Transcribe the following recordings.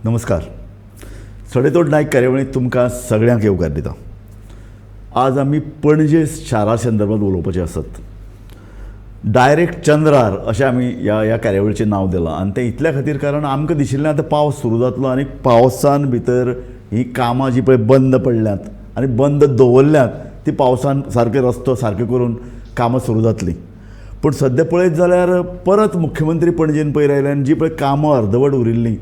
नमस्कार. सडेतोड नायक कार्यावळींत तुमकां सगळ्यांक येवकार दिता. आज आमी पणजे शारा संदर्भात उलोवपाचे आसात. डायरेक्ट चंद्रार अशें आमी ह्या कार्यावळीचें नांव दिलां आनी तें इतल्या खातीर कारण आमकां दिशिल्लें आतां पावस सुरू जातलो आनी पावसान भितर हीं कामां जीं पळय बंद पडल्यांत आनी बंद दवरल्यांत ती पावसान सारके रस्तो सारके करून कामां सुरू जातलीं. पूण सद्या पळयत जाल्यार परत मुख्यमंत्री पणजेन पयर आयले आनी जी पळय कामां अर्दवट उरिल्लीं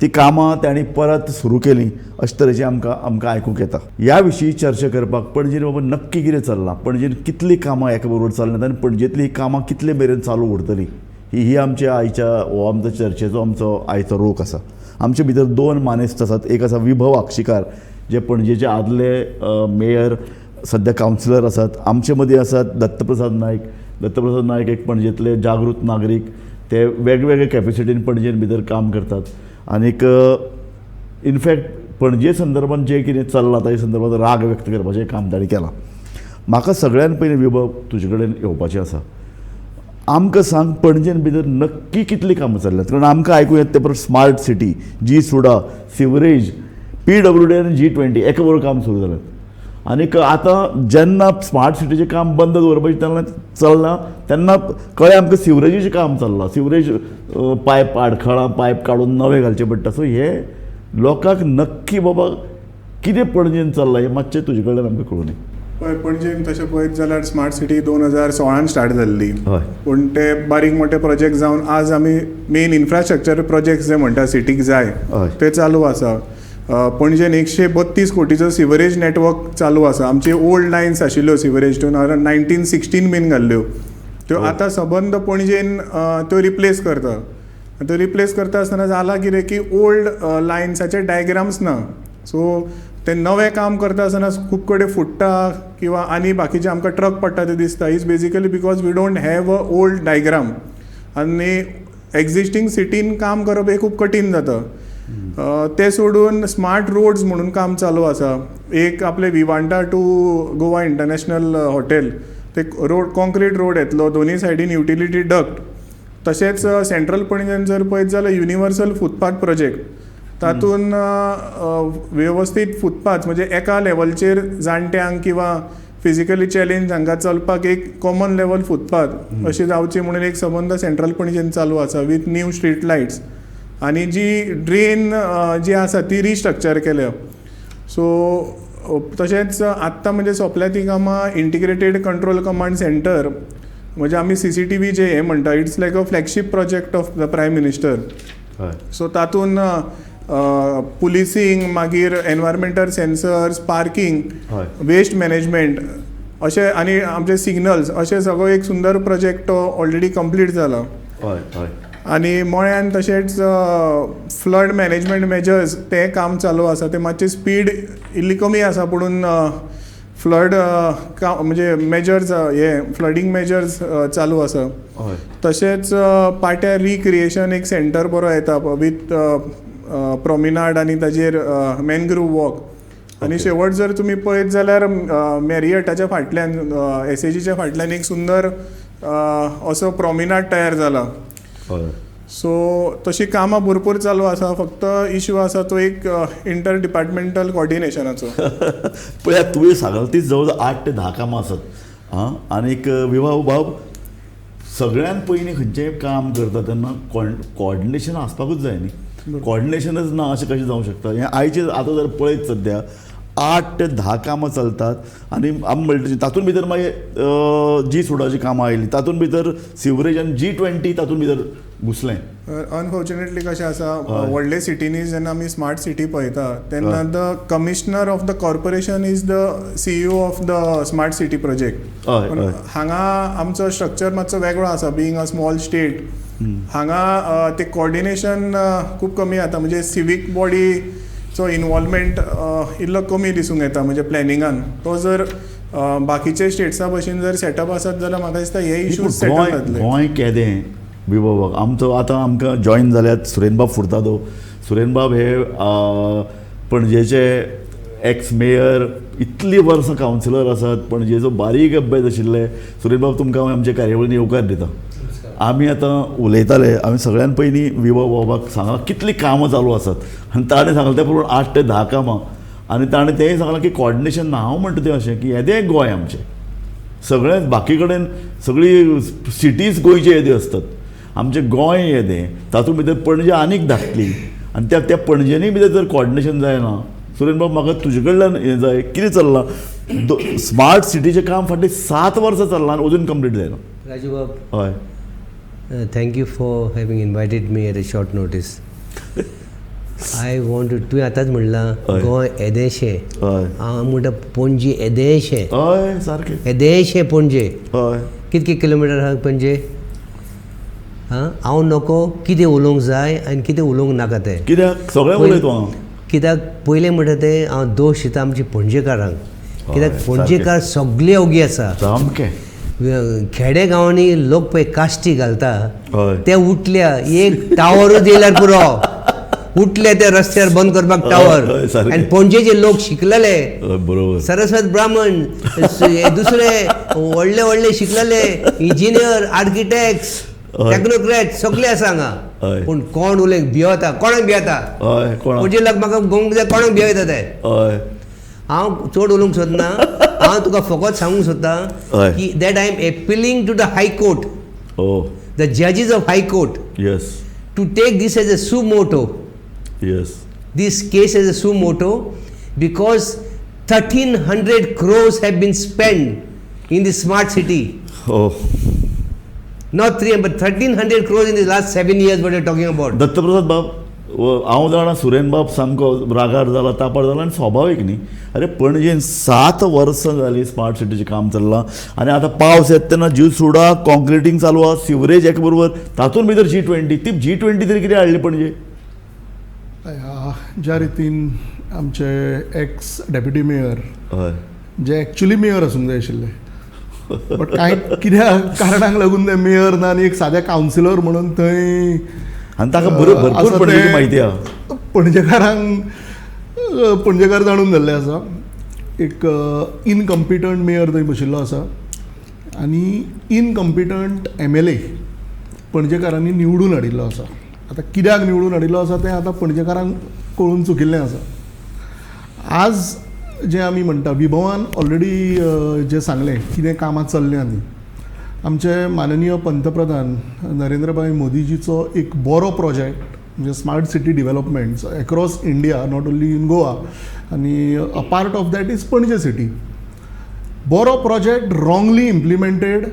ती कामां तांणी परत सुरू केलीं अशे तरेचें आमकां आयकूंक येता. ह्या विशीं चर्चा करपाक पणजेन बाबा नक्की कितें चल्लां, पणजेन कितलीं कामां एका बरोबर चल्ल्यांत आनी पणजेंतलीं ही कामां कितले मेरेन चालू उरतलीं ही आमच्या आयच्या हो आमचो चर्चेचो आमचो आयचो रोख आसा. आमचे भितर दोन मानेस्त आसात. एक आसा विभव आक्षीकार जे पणजेचे आदले मेयर, सद्या कावन्सिलर आसात. आमचे मदीं आसात दत्तप्रसाद नायक. दत्तप्रसाद नायक एक पणजेंतले जागृत नागरीक, ते वेगवेगळे कॅपेसिटीन पणजेन भितर काम करतात आनीक इनफॅक्ट पणजे संदर्भात जें कितें चल्लां ताजे संदर्भात राग व्यक्त करपाचें काम ताणें केलां. म्हाका सगळ्यान पयलीं विभव तुजे कडेन येवपाचें आसा. आमकां सांग पणजेन भितर नक्की कितलीं कामां चल्ल्यांत, कारण आमकां आयकूं येता ते परत स्मार्ट सिटी, जी सुडा, सिवरेज, PWD आनी G20 एका बरोबर काम सुरू जालें. आनीक आतां जेन्ना स्मार्ट सिटीचें काम बंद दवरपाचें तेन्ना चल्लां तेन्ना कळ्ळें आमकां सिवरेजीचें काम चल्लां. सिवरेज पायप आडखळां पायप काडून नवें घालचें पडटा. सो हे लोकांक नक्की बाबा कितें पणजेन चल्लां हें मातशें तुजे कडल्यान आमकां कळूं दी. पळय, पणजेन तशें पळयत जाल्यार स्मार्ट सिटी 2016 स्टार्ट जाल्ली. हय. पूण ते बारीक मोठे प्रोजेक्ट जावन आज आमी मेन इन्फ्रास्ट्रक्चर प्रोजेक्ट जे म्हणटा सिटीक जाय ते चालू आसा. पणजेन 132 कोटीचो सिवरेज नेटवर्क चालू आसा. आमची ओल्ड लायन्स आशिल्ल्यो सिवरेज त्यो 1916 बीन घाल्ल्यो त्यो आतां सबंद पणजेन त्यो रिप्लेस करता. त्यो रिप्लेस करता आसतना जालां कितें की ओल्ड लायन्साचे डायग्राम्स ना, सो ते नवें काम करता आसतना खूब कडेन फुट्टा किंवा आनी बाकीचे आमकां ट्रक पडटा ते दिसता. Is basically because we don't have a old diagram आनी एग्जिस्टींग सिटीन काम करप हें खूब कठीण जाता. तें सोडून स्मार्ट रोड्स म्हणून काम चालू आसा. एक आपले विवांटा टू गोवा इंटरनॅशनल हॉटेल ते रोड कॉन्क्रीट रोड येतलो, दोनूय सायडीन युटिलिटी डक्ट. तशेंच सेंट्रल पणजेन जर पळयत जाल्यार युनिवर्सल फुटपाथ प्रोजेक्ट, तातूंत वेवस्थीत फुटपाथ म्हणजे एका लेवलचेर जाणट्यांक किंवा फिजिकली चॅलेंज हांकां चलपाक एक कॉमन लेवल फुटपाथ अशी जावची म्हणून एक संबंद सेंट्रल पणजेन चालू आसा विथ न्यू स्ट्रीट लायट्स आनी जी ड्रेन जी आसा ती रिस्ट्रक्चर केल्या. सो तशेंच आत्तां म्हणजे सोंपल्या ती कामां इंटिग्रेटेड कंट्रोल कमांड सेंटर, म्हणजे आमी CCTV जे हें म्हणटा, it's like a flagship project of the Prime Minister. So तातूंत पुलिसींग, मागीर environmental sensors, parking, waste management अशें आनी आमचे सिग्नल्स अशें सगळो एक सुंदर प्रोजेक्ट तो ऑलरेडी कंप्लीट जाला. हय हय आनी मळ्यान तशेंच फ्लड मॅनेजमेंट मेजर्स तें काम चालू आसा. तें मातशें स्पीड इल्ली कमी आसा पुणून फ्लड म्हणजे मेजर्स हे फ्लडींग मेजर्स चालू आसा. तशेंच पाट्यार रिक्रिएशन एक सेंटर बरो येता विथ प्रोमिनाड आनी ताजेर मॅनग्रूव वॉक. आनी शेवट जर तुमी पळयत जाल्यार मॅरियटाच्या फाटल्यान, एसएजीच्या फाटल्यान एक सुंदर असो प्रोमिनाड तयार जाला. सो तशी कामां भरपूर चालू आसा, फक्त इशू आसा तो एक इंटर डिपार्टमेंटल कॉर्डिनेशनाचो. पळया, तुवें सांगलां ती जवळ जवळ 8 ते 10 कामां आसात. आं, आनीक विभव बाब, सगळ्यान पयलीं खंयचेंय काम करता तेन्ना कॉर्डिनेशन आसपाकूच जाय न्ही. कॉर्डिनेशनच ना अशें कशें जावंक शकता? हें आयचें आतां जर पळयत सद्या 8 ते 10 कामां चलतात आनी आमी म्हणटा तातूंत भितर मागीर जी सुडाची कामां आयलीं, तातूंत भितर सिवरेज आनी G20 तातूंत भितर घुसलें. अनफॉर्च्युनेटली कशें आसा, व्हडले सिटींनी जेन्ना आमी स्मार्ट सिटी पळयता तेन्ना the commissioner of the corporation is the CEO of the smart city project. हय हय हांगा आमचो स्ट्रक्चर मातसो वेगळो आसा. बिंग अ स्मॉल स्टेट हांगा ते कॉर्डिनेशन खूब कमी जाता, म्हणजे सिवीक बॉडीचो इनवॉल्वमेंट इल्लो कमी दिसूंक येता. म्हणजे प्लॅनिंगान तो जर बाकीचे स्टेट्सा भशेन जर सेटअप आसत जाल्यार म्हाका दिसता हे इश्यूज सेटल गोंय जातले. गोंय केदें विभव, आमचो आतां आमकां जॉयन जाल्यात सुरेनबाब फुर्तादो. सुरेनबाब हे पणजेचे एक्स मेयर, इतलीं वर्सां कावन्सिलर आसात, पणजेचो बारीक अभ्यास आशिल्ले. सुरेनबाब, तुमकां हांव आमच्या कार्यावळीन येवकार दिता. आमी आतां उलयताले, आमी सगळ्यान पयलीं विभव बाबाक सांगलां कितलीं कामां चालू आसात आनी ताणें सांगलें ते प्रमाण 8 ते 10 कामां आनी ताणें तेंय सांगलां की कॉर्डिनेशन ना. हांव म्हणटा तें अशें की येदें गोंय आमचें, सगळें बाकी कडेन सगळी सिटीज गोंयचे येद्यो आसतात, आमचें गोंय येदें, तातूंत भितर पणजे आनीक धाकली आनी त्या त्या पणजेनी भितर जर कॉर्डिनेशन जायना. सुरेन बाब, म्हाका तुजे कडल्यान हें जाय, कितें चल्लां स्मार्ट सिटीचें काम? फाटलीं 7 वर्सां चल्लां आनी अजून कंप्लीट जायना. राजू बाब, हय. Thank you for having invited me at a short notice. I want to, तुवें आतांच म्हणलां गोंय येदेशें, हांव म्हणटा पणजी येदेशें. हय, सारकें. येदेशें पणजे. कितके किलोमिटर आहा पणजे? आं, हांव नको कितें उलोवंक जाय आनी कितें उलोवंक नाका तें. कित्याक सगळें उलयतो हांव. कित्याक पयलें म्हणटा तें हांव दोश दिता आमचे पणजेकारांक, कित्याक पणजेकार सगळे ओगी आसा. सामकें. खेडे गांवांनी लोक पळय काश्टी घालता ते उठल्या एक टावरूच येयल्यार पुरो, उठले ते रस्त्यार बंद करपाक टावर. आनी पणजेचे लोक शिकलेले, बरोबर, सरस्वत ब्राह्मण, दुसरे व्हडले व्हडले शिकलेले इंजिनियर, आर्किटेक्ट्स, टेक्नोक्रॅट सगळे आसा हांगा. पूण कोण उलयक भियेता, कोणाक भियेता? पणजे लोक म्हाका गोंक जाय, कोणाक भियेता ते? हांव चड उलोवंक सोदना, हांव तुका फकत सांगूंक सोदता की that I am appealing to the high court, the जजीस of high court, to take this as a suo motu. This case as a suo motu because 1300 crores have been spent in the smart city. Not 3, but 1300 crores in the last 7 years what you are talking about. Dattaprasad बाब, हांव जाणा सुरेन बाब सामको रागार जाला, तापार जाला आनी स्वाभावीक न्ही. अरे पणजेन 7 वर्सां जालीं स्मार्ट सिटीचें काम चल्लां आनी आतां पावस येता तेन्ना जीव सुडा कॉन्क्रिटींग चालू आहा, सिवरेज एका बरोबर, तातूंत भितर G20, ती G20 तरी कितें हाडली पणजे? ज्या रितीन आमचे एक्स डेप्युटी मेयर, जे एक्चुली मेयर आसूंक जाय आशिल्ले, बट कांय कित्या कारणाक लागून ते मेयर ना आनी एक सादे कावन्सिलर म्हणून थंय आनी ताका भरपूर पणजेची म्हायती आहा. पणजेकारांक पणजेकार जाणून जाल्ले आसा. एक इनकम्पिटंट मेयर थंय बशिल्लो आसा आनी इनकम्पिटंट MLA पणजेकारांनी निवडून हाडिल्लो आसा. आतां कित्याक निवडून हाडिल्लो आसा तें आतां पणजेकारांक कळून चुकिल्लें आसा. आज जें आमी म्हणटा, विभवान ऑलरेडी जें सांगलें कितें कामां चल्ल्यां ती, आमचे माननीय पंतप्रधान नरेंद्रभाई मोदीजीचो एक बरो प्रोजेक्ट म्हणजे smart city developments across India, not only in Goa, आनी a part of that is Panaji city. बरो project wrongly implemented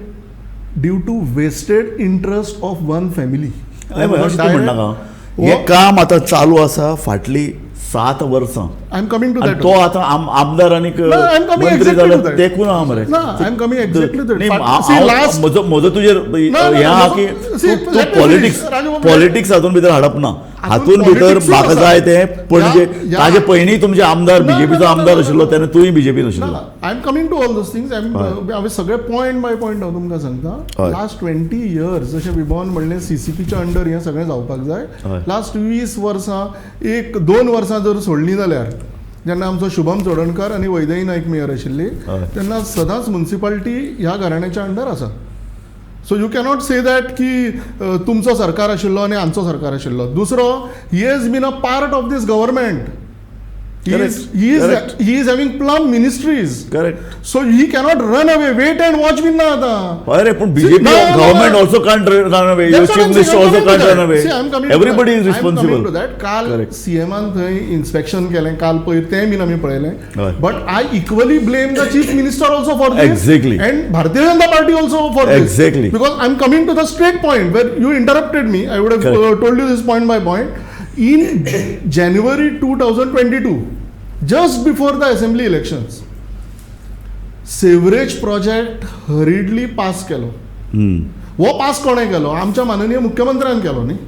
due to vested interest of one family. हें काम आतां चालू आसा फाटलीं 7 वर्सां. I am coming to that. तो आतां आमदार आनी मंत्री जालो तेकून आहा मरे. I am coming exactly to that. म्हजो तुजेर हें आहा की तूं पॉलिटिक्स पॉलिटिक्स हातून भितर हाडप ना. हातून भितर म्हाका जाय तें पणजे. ताजे पयलीं तुमचे आमदार बीजेपीचो आमदार आशिल्लो तेन्ना तूंय बीजेपीन आशिल्लो. I am coming to all those things. हांवें सगळे पॉयंट बाय पॉयंट हांव तुमकां सांगता. लास्ट 20 इयर्स जशें विभवान म्हणलें सीसीपीच्या अंडर हें सगळें जावपाक जाय. लास्ट 20 वर्सां 1-2 वर्सां जर सोडलीं जाल्यार जेन्ना आमचो शुभम चोडणकर आनी वैदेही नायक मेयर आशिल्ली तेन्ना सदांच मुन्सिपाल्टी ह्या घराण्याच्या अंडर आसा. So you cannot say that की तुमचो सरकार आशिल्लो आनी आमचो सरकार आशिल्लो. दुसरो, he has been a part of this government. He is having plum ministries. Correct. So he cannot run away. Wait and watch been na ata. Arey, but BJP government also can't run away. Your chief minister also can't run away. See, I'm coming. Everybody is responsible. I'm coming to that. Kal CM an thai inspection केलें, काल पयर तें बीन आमी पळयलें. But I equally blame the chief minister also for this. Exactly. And Bharatiya Janata Party also for this. Exactly. Because I'm coming to the straight point where you interrupted me. I would have told you this point by point. In January 2022, just before the assembly elections, sewerage project hurriedly pass केलो. वो pass कोणें केलो? आमच्या माननीय मुख्यमंत्र्यान केलो न्ही.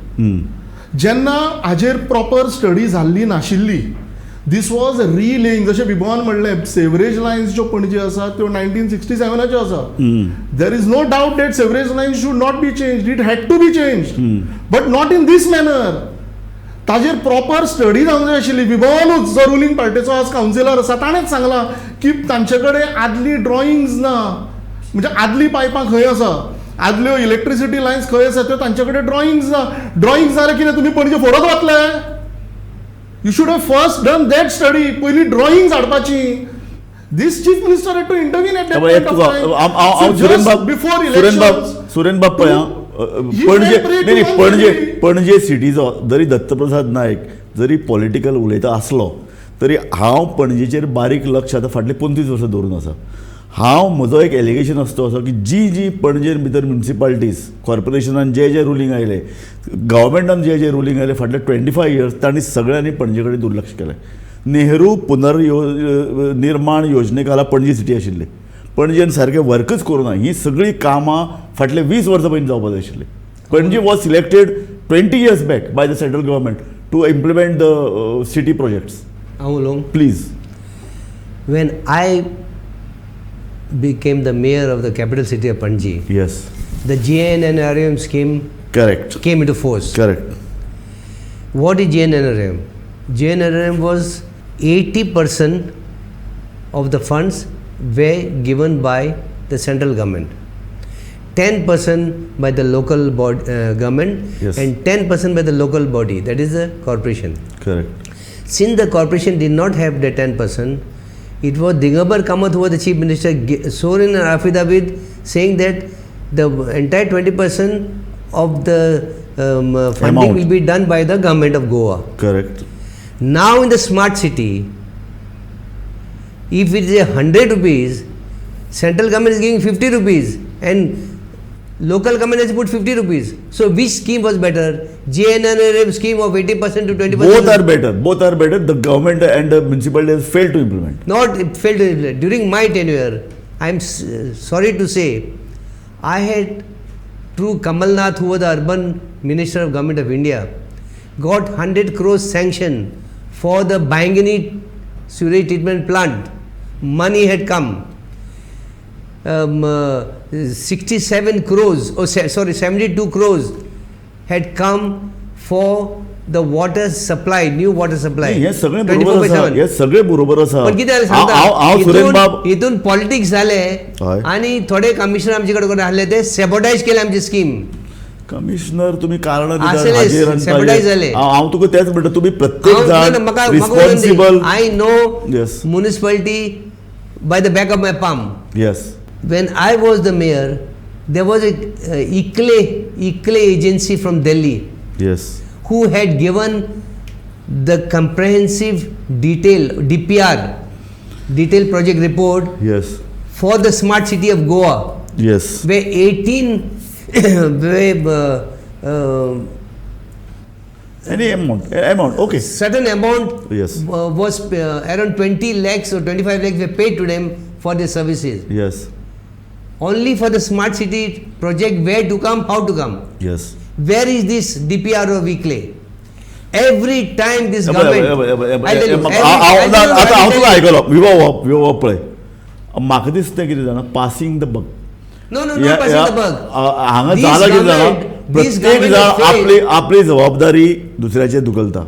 जेन्ना हाजेर प्रॉपर स्टडी जाल्ली नाशिल्ली, this was रिलेइंग. जशें विभवान म्हणलें, सेवरेज लायन्स ज्यो पणजे आसा त्यो 1967 आसा. There is no doubt that sewerage lines should not be change. It had to be change, but not in this manner. ताजेर प्रॉपर स्टडी जावंक जाय आशिल्ली. विभवानूच जो रुलींग पार्टीचो आज कावन्सिलर आसा ताणेंच सांगलां की तांचे कडेन आदली ड्रॉइंग्स ना, म्हणजे आदली पायपां खंय आसा. आदल्यो इलेक्ट्रिसिटी लायन्स खंय आसा त्यो तांचे कडेन ड्रॉइंग्स ना. ड्रॉइंग्स जाल्यार कितें तुमी पणजे फोडत वतले? You should have first done that study. पयलीं ड्रॉइंग्स हाडपाची. This chief minister had to intervene at that point of time. Just before elections. Surenbab पळय, पणजे नाही पणजे पणजे सिटीचो जरी दत्तप्रसाद नायक जरी पॉलिटिकल उलयता आसलो तरी हांव पणजेचेर बारीक लक्ष आतां फाटले 25 वर्सां दवरून आसा. हांव म्हजो एक एलिगेशन आसता असो की जी जी पणजे भितर म्युनिसिपालिटीज कॉर्पोरेशनान जे जे रुलींग आयले, गव्हर्मेंटान जे जे रुलींग आयले फाटले 25 इयर्स तांणी सगळ्यांनी पणजे कडेन दुर्लक्ष केलें. नेहरू पुनर्निर्माण योजने खाला पणजी सिटी आशिल्ली. पणजेन सारकें वर्कच करूं ना. ही सगळीं कामां फाटले 20 वर्सां पयलीं जावपाक जाय आशिल्ली. Panaji was selected 20 years back by the central government to implement the city projects. हांव उलोवं? Please. When I became the mayor of the capital city of Panji, yes, the JNNRM scheme, correct, came into force. Correct. What is JNNRM? JNNRM was 80% of the funds were given by the central government, 10% by the local body, government, yes, and 10% by the local body, that is the corporation. Correct. Since the corporation did not have the 10%, it was Digambar Kamath who was the chief minister swore in an affidavit saying that the entire 20% of the funding amount will be done by the government of Goa. Correct. Now in the smart city, if it is 100 rupees, central government is giving 50 rupees and local government has put 50 rupees. So which scheme was better? JNNRM scheme of 80% to 20%? Both are better. Both are better. The government and the municipality has failed to implement. Not failed to implement. During my tenure, I am sorry to say, I had through Kamal Nath, who was the urban minister of government of India, got 100 crores sanction for the Bainguinim sewage treatment plant. Money had come. 67 crores, oh, sorry, 72 crores had come for the water supply, new water supply. हे सगळे बरोबर आसा, हे सगळे बरोबर आसा. पण कितें जालें सांगता, हितून पॉलिटिक्स जाले आनी थोडे कमिशनर आमचे कडेन आहले ते सेबोटायज केले आमची स्कीम. कमिशनर तुम्ही कारण दिता, हांव तुका तेच म्हणटा, तुमी प्रत्येक जाण responsible. I know municipality by the back of my palm. Yes. When I was the mayor, there was a ICLEI agency from Delhi. Yes. Who had given the comprehensive detail DPR, detailed project report. Yes. For the smart city of Goa. Yes. Where 18 where any amount, okay. Certain amount, yes, was around 20 lakhs or 25 lakhs were paid to them for their services. Yes. Only for the smart city project, where to come, how to come. Yes. Where is this DPR of ICLEI? Every time this government, आतां हांव तुका आयकलो, Vivo पळय म्हाका दिसता कितें जाणा, passing the buck. No, no, no, passing the buck. हांगा जालां कितें जाणा, प्रत्येक जाण आपली आपली जबाबदारी दुसऱ्याचेर धुकलता.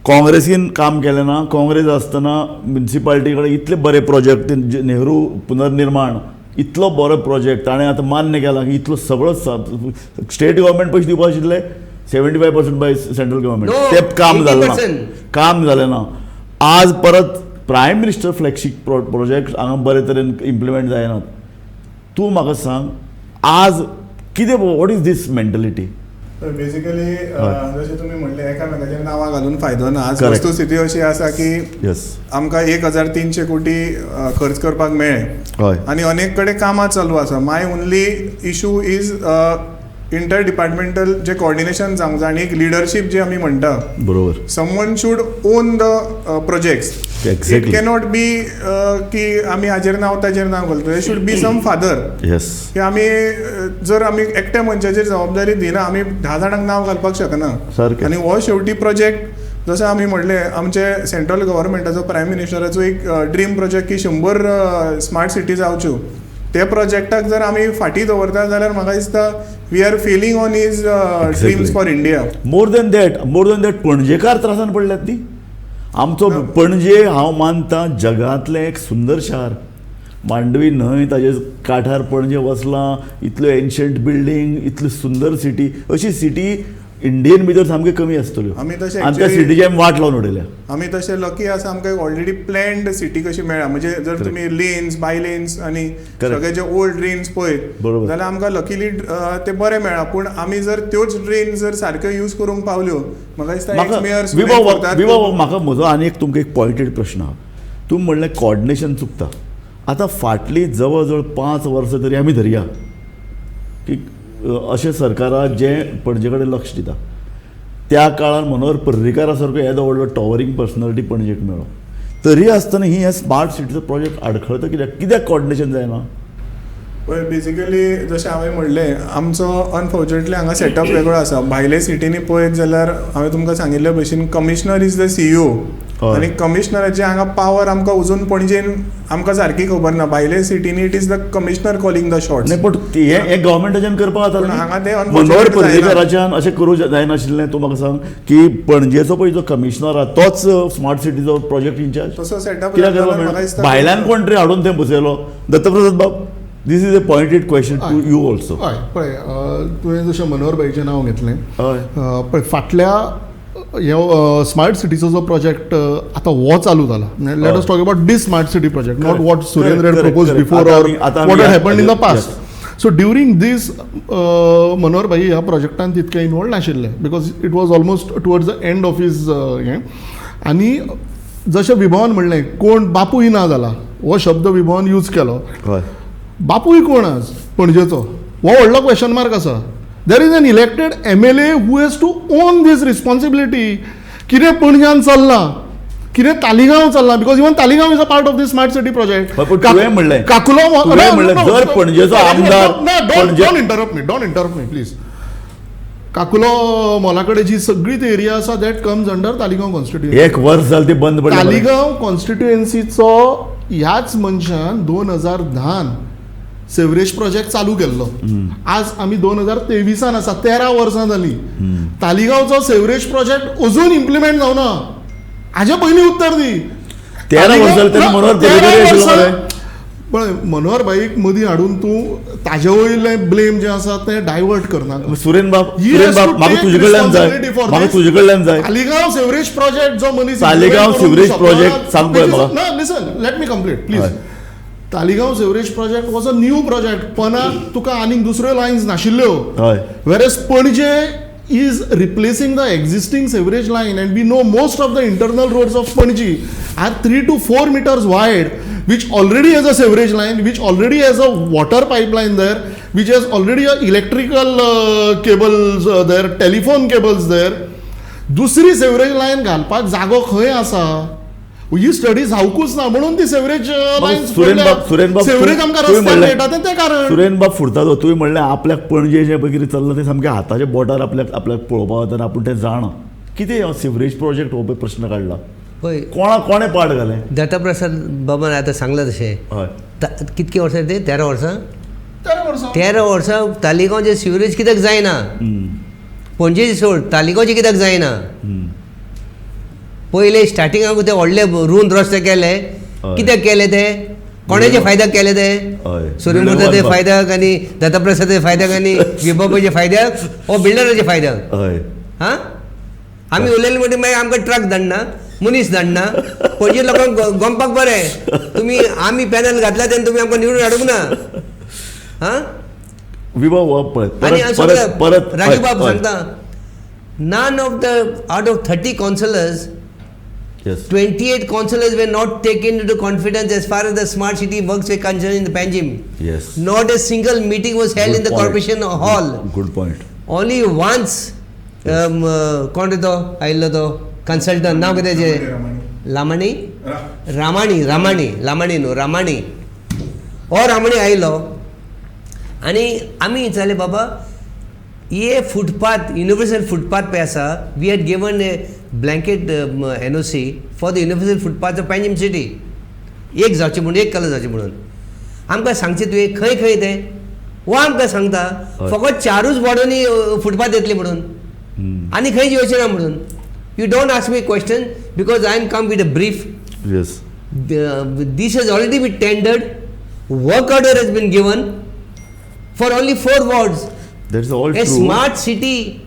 काँग्रेसीन काम केलें ना, काँग्रेस आसतना म्युनिसिपालिटी कडेन इतले बरे प्रोजेक्ट, नेहरू पुनर्निर्माण इतलो बरो प्रोजेक्ट ताणें आतां मान्य केला की इतलो सगळो स्टेट गव्हर्मेंट पयशे दिवपा आशिल्ले 75% बाय सेंट्रल गव्हर्मेंट, ते काम जालें ना, काम जालें ना. आज परत प्रायम मिनिस्टर फ्लॅगशीप प्रोजेक्ट हांगा बरे तरेन इम्प्लिमेंट जायना. तूं म्हाका सांग आज कितें, what is this mentality? Basically जशें तुमी म्हणलें एकामेकाचेर नांवां घालून फायदो ना. आज वस्तुस्थिती अशी आसा की आमकां 1300 कोटी खर्च करपाक मेळ्ळे आनी अनेक कडेन कामां चालू आसा. My only issue is inter departmental J coordination जावंक जाय आनी एक लिडरशीप जी आमी म्हणटा, बरोबर, someone should own the projects. It cannot be की आमी हाजेर नांव ताजेर नांव घालता. There should be some father. Yes. की आमी जर आमी एकट्या मनशाचेर जबाबदारी दिना, आमी 10 जाणांक नांव घालपाक शकना. आनी हो शेवटी प्रोजेक्ट जशें आमी म्हणलें आमचे सेंट्रल गव्हर्मेंटाचो प्रायम मिनिस्टराचो एक ड्रीम प्रोजेक्ट की 100 स्मार्ट सिटी जावच्यो, ते प्रोजेक्टाक जर आमी फाटीं दवरता जाल्यार म्हाका दिसता we are failing on his dreams for India. More than that Panjekar त्रासान पडल्यात न्ही. आमचो पणजे हांव मानता जगांतलें एक सुंदर शार, मांडवी न्हंय ताजे काठार पणजे वसलां, इतल्यो एन्शंट बिल्डींग, इतली सुंदर सिटी, अशी सिटी इंडियन भितर सामकी कमी आसतल्यो. आमी तशें आनी त्या सिटीची आमी वाट लावन उडयल्या. आमी तशें लकी आसा, आमकां ऑलरेडी प्लॅन्ड सिटी कशी मेळ्ळा. म्हणजे जर तुमी लेन्स, बाय लेन्स आनी सगळे जे ओल्ड ड्रेन्स पळयत जाल्यार आमकां लकीली ते बरे मेळ्ळा. पूण आमी जर त्योच ड्रेन जर सारक्यो यूज करूंक पावल्यो, म्हाका दिसता एक्स मेयर विभव, म्हाका म्हजो आनी एक तुमकां एक पॉयंटेड प्रश्न आहा. तुमी म्हणलें कॉर्डिनेशन चुकता. आतां फाटलीं जवळ जवळ 5 वर्सां तरी आमी धरया की अशें सरकाराक जें पणजे कडेन लक्ष दिता, त्या काळार मनोहर पर्रीकारा सारको येदो व्हडलो टॉवरींग पर्सनॅलिटी पणजेक मेळ्ळो, तरी आसतना ही हे स्मार्ट सिटीचो प्रोजेक्ट आडखळता कित्याक? कित्याक कॉर्डिनेशन जायना? पळय, बेसिकली जशें हांवें म्हणलें, आमचो अनफॉर्च्युनेटली हांगा सेटअप वेगळो आसा. भायले सिटींनी पळयत जाल्यार हांवें तुमकां सांगिल्ले भशेन कमिशनर is the CEO आनी कमिशनराचे हांगा पावर आमकां अजून पणजेन आमकां सारकी खबर ना. भायले सिटींनी it is the commissioner calling the shots. नाही, पण हें गव्हर्मेंटाच्यान करपाक जाता. हांगा ते मनोहर पर्रीकाराच्यान अशें करूं जायनाशिल्लें. तूं म्हाका सांग की पणजेचो पळय जो कमिशनर आहा तोच स्मार्ट सिटीचो प्रोजेक्ट इन्चार्ज, तसो सेटअप कित्याक करपाक? भायल्यान कोण तरी हाडून थंय बसयलो. दत्तप्रसाद बाब, this is a pointed question to you also. हय, पळय, तुवें जशें मनोहर भाईचें नांव घेतलें, पळय फाटल्या ह्या स्मार्ट सिटीचो जो प्रोजेक्ट आतां हो चालू जाला, let us talk about this smart city project, not what Surendra had propose before or what had happened in the past. So during this Manohar भाई ह्या प्रोजेक्टान तितके इनवॉल्व नाशिल्ले because it was almost towards the end of his हें. आनी जशें विभवान म्हणलें, कोण बापूय ना जाला हो शब्द विभवान यूज केलो. बापूय कोण आज पणजेचो हो व्हडलो क्वेश्चन मार्क आसा. There is an elected MLA who has to own this responsibility. कितें पणज्यान चल्लां, कितें तालिगांव चल्लां, because even Taleigao is a part of this smart city project. तुवें म्हणलें, काकुलो जर पणजेचो आमदार, don't interrupt me, don't interrupt me please. Caculo Maula कडेन जी सगळी ती एरिया आसा that comes under Taleigao constituency. एक वर्स जालें ती बंद पडली. तालिगांव कॉन्स्टिट्युएन्सीचो ह्याच मनशान 2010 सेवरेज प्रोजेक्ट चालू केल्लो. आज आमी 2023 आसा, 13 वर्सां जाली. तालिगांवचो सेवरेज प्रोजेक्ट अजून इम्प्लिमेंट जावना. हाजे पयलीं उत्तर दी. 13 वर्सां मनोहर, पळय मनोहर भाईक मदीं हाडून तूं ताजे वयलें ब्लेम जें आसा तें डायवर्ट करना. सुरेन बाब, म्हाका तुजे कडल्यान जाय, म्हाका तुजे कडल्यान जाय. तालिगांव सेवरेज प्रोजेक्ट जो मनीस, तालिगांव सिवरेज प्रोजेक्ट सांग पळय म्हाका. ना, listen, let me complete please. Taleigao sewerage project was a new project. पना तुका आनीक दुसऱ्यो लायन्स नाशिल्ल्यो. Whereas Panaji is replacing the existing sewerage line and we know most of the internal roads of Panaji are 3 to 4 meters wide, which already has a sewerage line, which already has a water pipeline there, which has already a electrical cables there, telephone cables there. दुसरी sewerage line घालपाक जागो खंय आसा? ही study जावकूच ना म्हणून ती sewerage line, sewerage आमकां रस्त्यार मेळटा तें कारण. सुरेन बाब फुरतालो, तुवें म्हणलें आपल्याक पणजे जें पळय कितें चल्लां तें सामकें हाताच्या बोटार आपल्याक आपल्याक पळोवपाक वता आनी आपूण तें जाणा. कितें सिवरेज प्रोजेक्ट हो पळय प्रश्न काडला, पळय कोणा कोणें पाड घालें? दत्तप्रसाद बाबान आतां सांगलां तशें. हय, कितकी वर्सां ते? 13 वर्सां. 13 वर्सां तालिगांवचें सिवरेज कित्याक जायना? पणजेचें सोड, तालिगांवचें कित्याक जायना? पयले स्टार्टिंगाक ते व्हडले रूंद रस्ते केले, कित्याक केले ते? कोणाचे फायद्याक केले ते? सुरेंद्राचे फायद्याक आनी दत्तप्रसादाचे फायद्याक आनी विभाबाचे फायद्याक ओ बिल्डराचे फायद्याक? हां, आमी उलयले म्हणटकीर मागीर आमकां ट्रक धाडना, मनीस धाडना. पणजे लोकांक गोमपाक बरें, तुमी आमी पॅनल घातला तेन्ना तुमी आमकां निवडून हाडूंक ना. हां, विभव आनी परत राजू बाब सांगता, none of the out of 30 councillors, yes, 28 councillors were not taken into confidence as far as the smart city works were concerned in the Panjim. Yes. Not a single meeting was held Good in the point. corporation hall. Good point. Only once, कोण तो आयिल्लो तो consultant, नांव कितें तेजें? लामाणी, रामाणी, रामाणी, लामाणी न्हू, रामाणी. हो रामाणी आयिल्लो आनी आमी विचारलें, बाबा हे फुटपाथ, युनिवर्सल फुटपाथ पळय आसा, we had given a blanket NOC for the universal footpath of Panjim city. एक जावचें म्हणून, एक कलर जावचें म्हणून. आमकां सांगचें तुवें खंय खंय तें? हो आमकां सांगता फकत 4 वॉर्डांनी फुटपाथ येतली म्हणून, आनी खंय येवचें ना म्हणून. You don't ask me question because I am come with a brief. Yes, this has already be tendered. Work order has been given for only 4 wards. That's all a true. Smart city.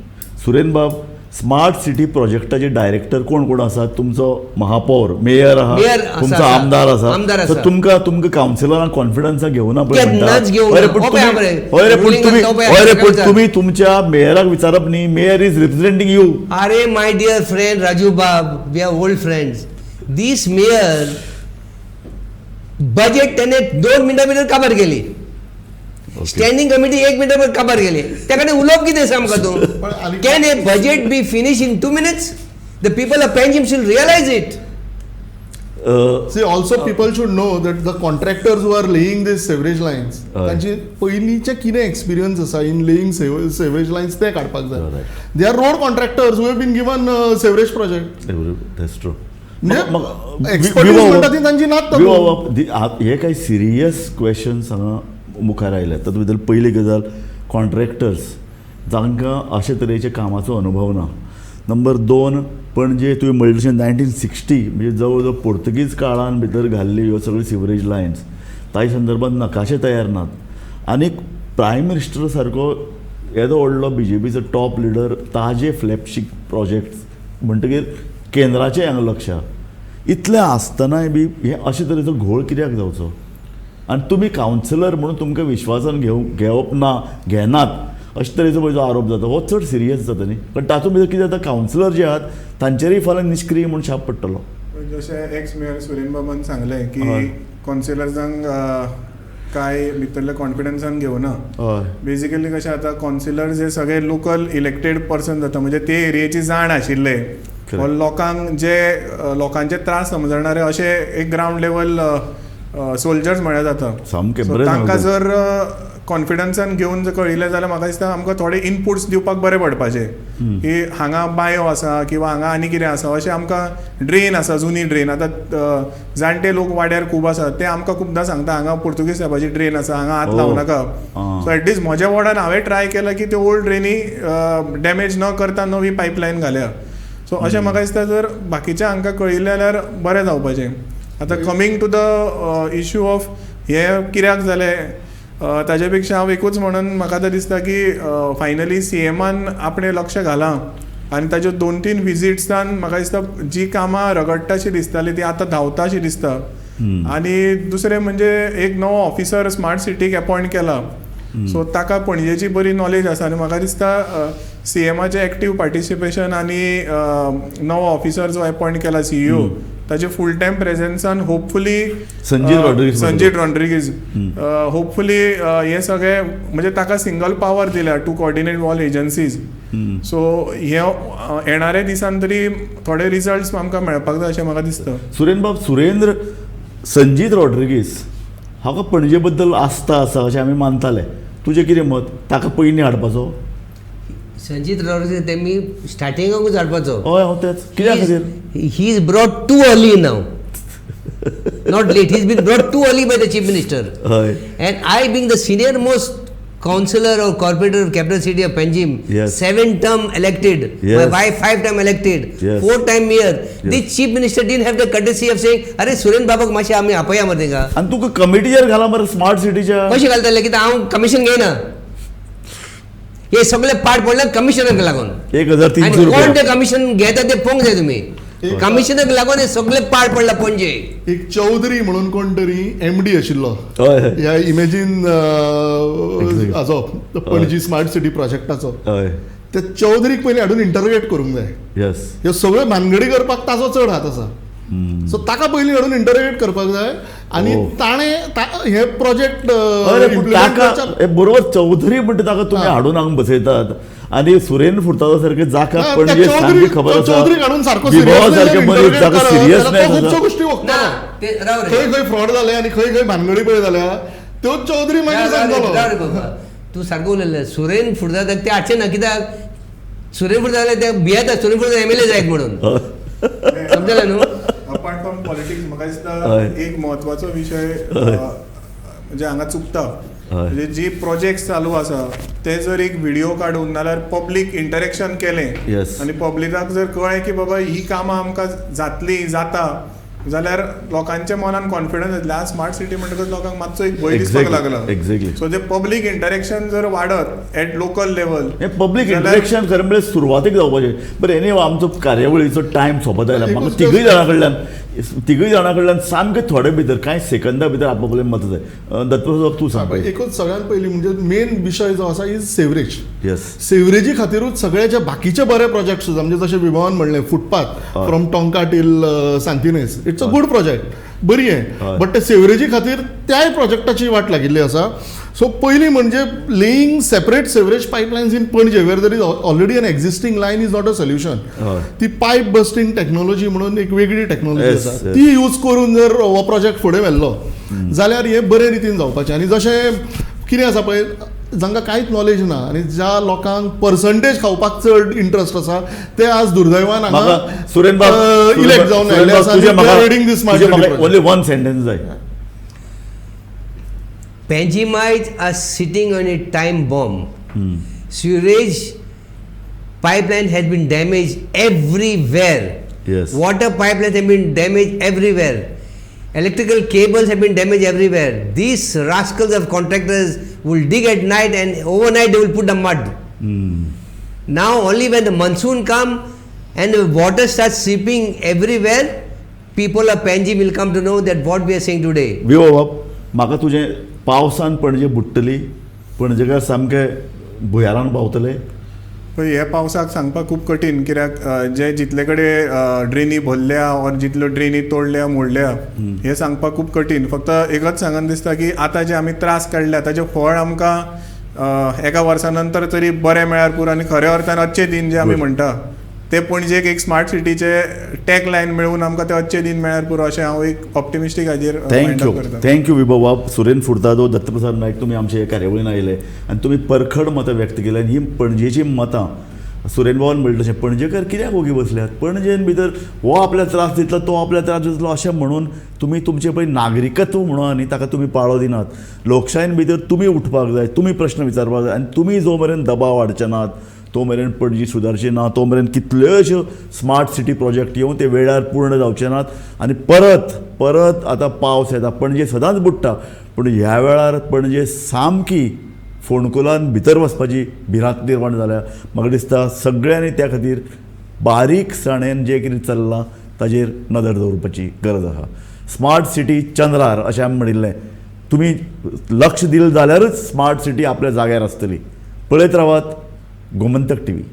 Suren बाब, smart city प्रोजेक्टाचे director कोण कोण आसात? तुमचो महापौर, mayor आहा, तुमचो आमदार आसा. तुमकां तुमकां कावन्सिलरांक कॉन्फिडन्सान घेवना पळय. पूण तुमी तुमच्या मेयराक विचारप न्ही, मेयर is representing you. अरे my dear friend Raju बाब, we are old friends. This mayor budget त्याने 2 मिनटां भितर काबार केली. स्टँडिंग कमिटी 1 मिनटां काबार गेली. त्या कडेन उलोवप कितें आसा आमकां तूं? Can a budget be finish in 2 minutes? The people of Panjim should realise it. See, also people should know that the contractors who are laying these sewerage lines, तांची पयलींचे कितें एक्सपिरियन्स आसा इन लेईंग sewerage lines ते काडपाक जाय. They are road contractors who have been given sewerage project. That's true. Expertise म्हणटा ती तांची नात. हे काही सिरियस क्वेश्चन्स हांगा मुखार आयले. तातूंत भितर पयली गजाल, कॉन्ट्रॅक्टर्स जांकां अशे तरेच्या कामाचो अनुभव ना. नंबर 2, पणजे तुवें म्हणलें तशें 1960 म्हणजे जवळ जवळ पोर्तुगीज काळान भितर घाल्ली ह्यो सगळ्यो सिवरेज लायन्स, ताजे संदर्भात नकाशे तयार नात. आनी प्रायम मिनिस्टर सारको येदो व्हडलो बी जे पीचो टॉप लिडर ताजे फ्लॅगशीप प्रोजेक्ट्स म्हणटकीर केंद्राचें हांगा लक्ष आहा. इतलें आसतनाय बी हें अशे तरेचो घोळ कित्याक जावचो? आनी तुमी कावन्सिलर म्हणून तुमकां विश्वासान घेवप ना, घेनात अशे तरेचो पळय जो आरोप जाता हो चड सिरियस जाता न्ही. कारण तातूंत भितर कितें जाता, कावन्सिलर जे आहात तांचेरूय फाल्यां निश्क्रीय म्हूण छाप पडटलो. जशें एक्स मेयर सुरेन बाबान सांगलें की कावन्सिलर्सांक काय भितरल्या कॉन्फिडन्सान घेवना. बेजिकली कशें आतां कावन्सिलर्स हे सगळे लोकल इलेक्टेड पर्सन जाता, म्हणजे ते एरियेची जाण आशिल्ले, लोकांक जे लोकांचे त्रास समजणारे अशे एक ग्रावंड लेवल सोल्जर्स म्हळ्यार जाता. तांकां जर कॉन्फिडन्सान घेवन जर कळिल्लें जाल्यार म्हाका दिसता आमकां थोडे इनपुट्स दिवपाक बरें पडपाचें की हांगा बांयो आसा किंवा हांगा आनी कितें आसा, अशें आमकां ड्रेन आसा, जुनी ड्रेन. आतां जाणटे लोक वाड्यार खूब आसा, ते आमकां खुबदां सांगता हांगा पुर्तुगीज सायबाची ड्रेन आसा, हांगा हात लावं नाका. सो एटलिस्ट म्हज्या वॉर्डान हांवें ट्राय केलां की त्यो ओल्ड ड्रेनी डॅमेज न करता नवी पायपलायन घाल्या. सो अशें म्हाका दिसता जर बाकीच्या हांकां कळिल्लें जाल्यार बरें जावपाचें. आतां coming to the issue of हें कित्याक जालें ताजे पेक्षा हांव एकूच म्हणून म्हाका आतां दिसता की फायनली सी एमान आपणें लक्ष घालां आनी ताज्यो 2-3 विजिट्सान म्हाका दिसता जी कामां रगडटाशी दिसताली ती आतां धांवता शी दिसता. आनी दुसरें म्हणजे एक नवो ऑफिसर स्मार्ट सिटीक एपॉयंट केला, सो ताका पणजेची बरी नॉलेज आसा आनी म्हाका दिसता सी एमाचें एक्टीव पार्टिसिपेशन आनी नवो ऑफिसर जो एपॉयंट केला सीईओ ताचे फूल टायम प्रेझेन्सान होपफुली संजीत रॉड्रिगीज होपफुली हे सगळे म्हणजे ताका सिंगल पावर दिल्या to coordinate all agencies. So हे येणाऱ्या दिसान तरी थोडे रिजल्ट्स आमकां मेळपाक जाय अशें म्हाका दिसता. सुरेन बाब, सुरेंद्र संजीत रॉड्रिगीज हाका पणजे बद्दल आस्था आसा अशें आमी मानताले, तुजें कितें मत? ताका पयलीं हाडपाचो संजीत रॉड्रिगीज तेमी स्टार्टिंगाकूच हाडपाचो. हय, हांव तेच कित्या खातीर? He is brought too early now, not late. He is been brought too early by the chief minister. And I being the senior most councillor or corporator of capital city of Panjim, 7 term elected, my wife 5 term elected, 4 time mayor. The chief minister didn't have the courtesy of saying, अरे सुरेन बाबाक मातशें आमी आपया मरे तेंका. आनी तुका कमिटीचेर घाला मरे स्मार्ट सिटीच्या. कशें घालतले? कित्याक हांव कमिशन घेयना. हे सगळे पाड पडले कमिशनराक लागून. 1300 रुपया कोण ते कमिशन घेता ते पळोवंक जाय तुमी. कमिशनराक लागून हे सगळे पाड पडला पणजे. एक चौधरी म्हणून कोण तरी एमडी आशिल्लो ह्या इमेजीन हाजो पणजी स्मार्ट सिटी प्रोजेक्टाचो. त्या चौधरीक पयलीं हाडून इंटरोगेट करूंक जाय. ह्यो सगळ्यो भानगडी करपाक ताचो चड हात आसा. सो ताका पयलीं हाडून इंटरोगेट करपाक जाय आनी ताणें हे प्रोजेक्ट बरोबर. चौधरी म्हणटा ताका तुमी हाडून हांगा बसयतात आनी सुरेन फुर्ताजा सारके जाका पणजे सामकी खबर आसा, सारके मनीस जाका सिरियसनेस खुबश्यो गोश्टी वखता खंय खंय फ्रॉड जाले आनी खंय खंय भानगडी पळय जाल्या त्यो चौधरी मागीर सांगतलो. तूं सारको उलयलें. सुरेन फुर्ताजाक ते हाडचें ना, कित्याक सुरेन फुर्ताजा ते भियेता सुरेन फुर्ताजा एमएलए जायत म्हणून, समजलें न्हू? अपार्ट फ्रॉम पॉलिटिक्स म्हाका दिसता एक म्हत्वाचो विशय म्हणजे हांगा चुकता, म्हणजे जी प्रोजेक्ट्स चालू आसा ते जर एक व्हिडिओ काडून नाल्यार पब्लीक इंटरेक्शन केलें आनी पब्लिकाक जर कळ्ळें की बाबा ही कामां आमकां जातली जाता जाल्यार लोकांच्या मनान कॉन्फिडन्स येतलें. आज स्मार्ट सिटी म्हणटकच लोकांक मातसो एक भंय दिसपाक लागला. एक्झॅक्टली. सो ते पब्लीक इंटरेक्शन जर वाडत एट लोकल लेवल, हें पब्लीक इंटरेक्शन खरें म्हळ्यार सुरवातेक जावपाचें. बरें, एनी आमचो कार्यावळीचो टायम सोंपत आयला. म्हाका तिगूय जाणां कडल्यान सामकें थोडे भितर कांय सेकंदा भितर आपआपलें मत जाय. दत्तप्रसाद, तूं सांग. एकूच सगळ्यात पयलीं म्हणजे मेन विशय जो आसा is sewerage. Yes. सेवरेजी खातीरूच सगळे जे बाकीचे बरे प्रोजेक्ट सुद्दां, म्हणजे जशें विभावान म्हणलें footpath from Tonca till Santinez, it's a good project, बरी आहे, बट ते सेवरेजी खातीर त्याय प्रोजेक्टाची वाट लागिल्ली आसा. सो पयलीं म्हणजे laying separate sewerage pipelines in Panaji where there is already an existing line is not a solution. ती पायप बस्टिंग टॅक्नॉलॉजी म्हणून एक वेगळी टॅक्नॉलॉजी आसा, ती यूज करून जर हो प्रोजेक्ट फुडें व्हेल्लो जाल्यार हे बरे रितीन जावपाचें. आनी जशें कितें आसा पळय, जांकां कांयच नॉलेज ना आनी ज्या लोकांक पर्संटेज खावपाक चड इंट्रस्ट आसा ते आज दुर्दैवान हांगा इलेक्ट जावन आयिल्ले आसा. ओनली वन सेंटेन्स जाय. Panjimites are sitting on a time bomb. Sewerage pipeline has been damaged everywhere. Yes. Water pipelines have been damaged everywhere. Electrical cables have been damaged everywhere. These rascals of contractors will dig at night and overnight they will put the mud. Now only when the monsoon come and the water starts seeping everywhere, people of Panjim will come to know that what we are saying today. Vivo बाब, म्हाका तुजें पावसान पणजे बुडटली, पणजेकार सामके भुंयारान पावतले? पळय, हे पावसाक सांगपाक खूब कठीण, कित्याक जे जितले कडेन ड्रेनी भरल्या ऑर जितल्यो ड्रेनी तोडल्या मोडल्या हें सांगपाक खूब कठीण. फक्त एकच सांगन दिसता की आतां जे आमी त्रास काडल्या ताजें फळ आमकां एका वर्सा नंतर तरी बरें मेळ्यार पुरो. आनी खऱ्या अर्थान अच्छे दिन जे आमी म्हणटा ते पणजेक एक स्मार्ट सिटीचे टॅग लायन मेळून आमकां ते अच्छे दिन मेळ्यार पुरो, अशें हांव एक ऑप्टिमिस्टीक हाजेर thank you, thank you विभव बाब. सुरेन फुर्तादो, दत्तप्रसाद नायक, तुमी आमचे हे कार्यावळीन आयले आनी तुमी परखड मतां व्यक्त केली. आनी ही पणजेची मतां सुरेन बाबान म्हणलें तशें पणजेकार कित्याक ओगी बसल्यात, पणजेन भितर हो आपल्याक त्रास दितलो, तो आपल्याक त्रास दितलो अशें म्हणून तुमी तुमचें पळय नागरिकत्व म्हणून आनी ताका तुमी पाळो दिनात. लोकशायेन भितर तुमी उठपाक जाय, तुमी प्रश्न विचारपाक जाय आनी तुमी जो मेरेन दबाव हाडचे नात तो मेरेन पणजी सुदारची ना, तो मेरेन कितल्योश्यो स्मार्ट सिटी प्रोजेक्ट येवन ते वेळार पूर्ण जावचे नात. आनी परत परत आतां पावस येता, पणजे सदांच बुडटा, पूण ह्या वेळार पणजे सामकी फोंडकुलान भितर वचपाची भिरांत निर्माण जाल्या. म्हाका दिसता सगळ्यांनी त्या खातीर बारीकसाणेन जें कितें चल्लां ताजेर नदर दवरपाची गरज आसा. स्मार्ट सिटी चंद्रार अशें आमी म्हणिल्लें, तुमी लक्ष दिलें जाल्यारच स्मार्ट सिटी आपल्या जाग्यार आसतली. पळयत रावात गोमंतक टीव्ही.